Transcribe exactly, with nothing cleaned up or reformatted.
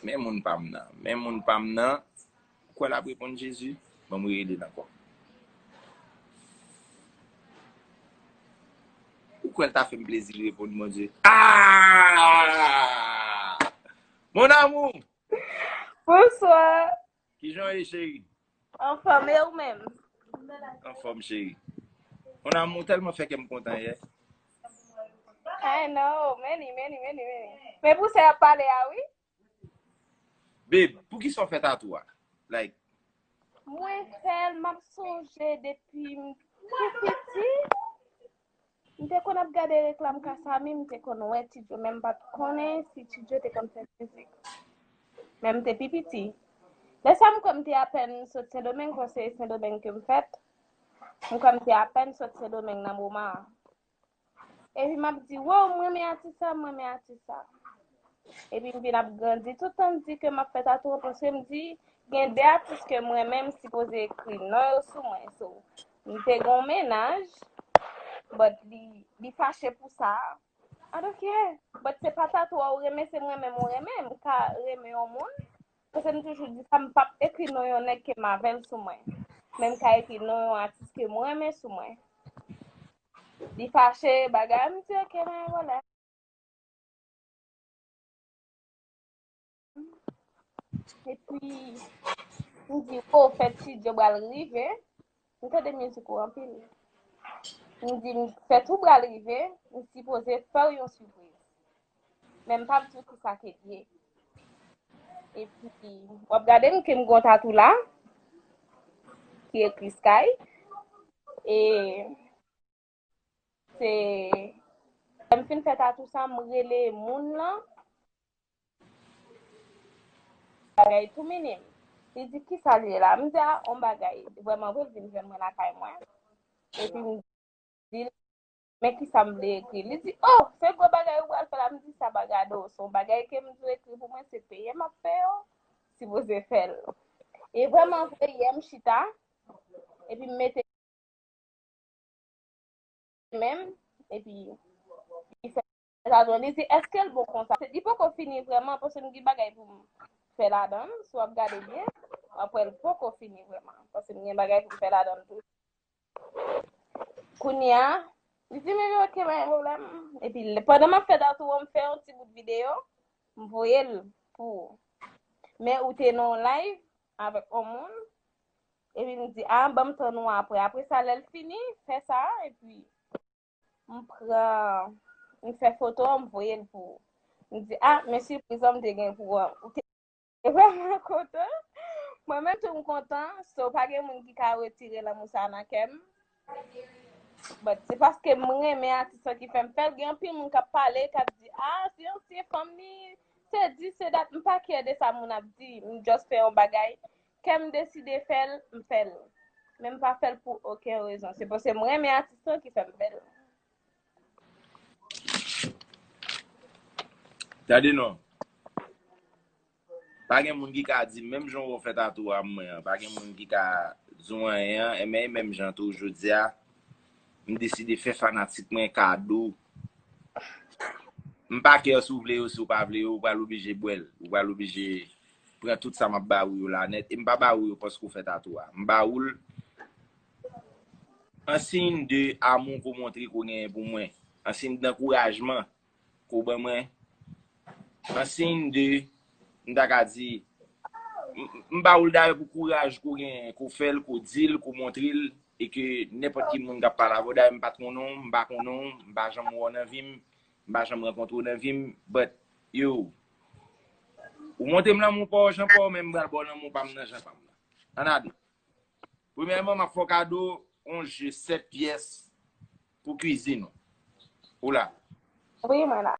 Men moun pa m nan. Men moun pa m nan. Ou kwè l ap reponn Jezi? Ban m rele l ankò. Ou kwè l ta fè m plezi l reponn Bondye? Ah! Mon amour! Bonswa! Kijan w ye, cheri? Anfòm, e ou menm? Anfòm, cheri. Mon amour, ou tèlman fè kè m kontan yè. I know, many, many, many, many. Men pou sa y ap pale a, wi. Babe, poukisa w fè tatou a? Like, mwen fè l, m ap sonje depi m tou piti. M te konn ap gade reklam Kasami, m te konn wè Ti Djo, men m pa t konnen si Ti Djo te konn fè mizik. Men m te pi piti. Lè sa m kwè m te apèn sot Sendomeng, paske se Sendomeng ke m fèt. M kwè m te apèn sot Sendomeng nan moman an. Epi m ap di, wow, m renmen atis sa, m renmen atis sa. Epi m vin ap grandi, tout tan m di ke m ap fè tatou an, paske m di, gen de atis ke m renmen, m sipoze ekri non yo sou mwen. So, m te gen yon mennaj, but li, li fache pou sa. I don't care. But se pa tatou a ou renmen, se mwen menm ou renmen. M ka renmen yon moun. Paske m toujou di sa, m p ap ekri non yon nèg ke m avè l sou mwen. Men m ka ekri non yon atis ke m renmen sou mwen. Li fache, bagay, m di, ok, men vòlè. Epi, m di, o, fèt Ti Djo pral rive. M tande mizik ou anpil. M di, m, fèt ou pral rive, m sipoze fè w yon sipriz. Men m p ap di w kisa ke l ye. Epi, w ap gade m ke m gen yon tatou la, ki ekri Sky. E se, lè m fin fè tatou sa, m rele moun lan. Bagay tou minim. Li di, kisa l ye la? M di, a, on bagay. Vrèman vre, l vin jwenn mwen lakay mwen. Epi m di l, men kisa m vle ekri. Li di, o, se gwo bagay ou pral fè la. M di, sa pa gade w. Se yon bagay ke m di w ekri pou mwen, se peye m ap fè yo. Sipoze fè l. E vrèman vre, yè m chita. Epi m mete menm, epi li fè tatou an. Li di, èske l bon konsa? Li poko fini vrèman, paske m gen bagay pou m fè ladan l. Si w ap gade byen, w ap wè l poko fini vrèman, paske m gen bagay pou m fè ladan l tou. Kounye a, li di, men ok, pa gen pwoblèm. Epi, pandan m ap fè tatou an, m fè yon ti bout videyo, m voye l pou ou. Men ou te nan yon live avèk yon moun, epi m di, a, ban m tann ou apre. Apre sa, lè l fini, fè sa, epi m pran, m fè foto an, m voye l pou ou. M di, a, men sipriz an m te gen pou ou an. Ou te vrèman kontan. Mwen menm tou m kontan. So, pa gen moun ki ka retire lanmou sa nan kè m. But se paske m renmen atis lan ki fè m fè l. Gen anpil moun k ap pale, k ap di, a, se ansyen fanm li, se dis, se dat. M pa care de sa moun ap di. M just fè yon bagay. Kè m deside fè l, m fè l. Men m pa fè l pou okenn rezon. Se paske m renmen atis lan ki fè m fè l. Tande non. Pa gen moun ki ka di m, menm jan w fè tatou a mwen an, pa gen moun ki ka di w anyen an, e men e menm jan tou, jodi a, m deside fè fanatik mwen kado. M pa care si w vle yo, si w pa vle yo, ou pral oblije bwè l, ou pral oblije pran tout sa m ap ba ou yo la nèt, e m pa ba ou yo paske w fè tatou a. M ba ou l an siy de amou ke w montre ke w genyen pou mwen, an siy dankourajman ke w ban mwen, an siy de, m ta ka di, m, m ba ou l dayè pou kouraj ke w genyen, ke w fè l, ke w di l, ke w montre l, e ke nenpòt ki moun k ap pale avè w, dayè m pa t konnen w, m pa konnen w, m pa janm wè w nan vi m, m pa janm rankontre w nan vi m, but, yo, ou montre m lanmou pa w jan pa w, men m pral ba w lanmou pa m nan jan pa m nan. Ann ale. Premyèman, m ap fè w kado yon je sèt pyès pou kwizin ou. Ou la? Wi, mwen la.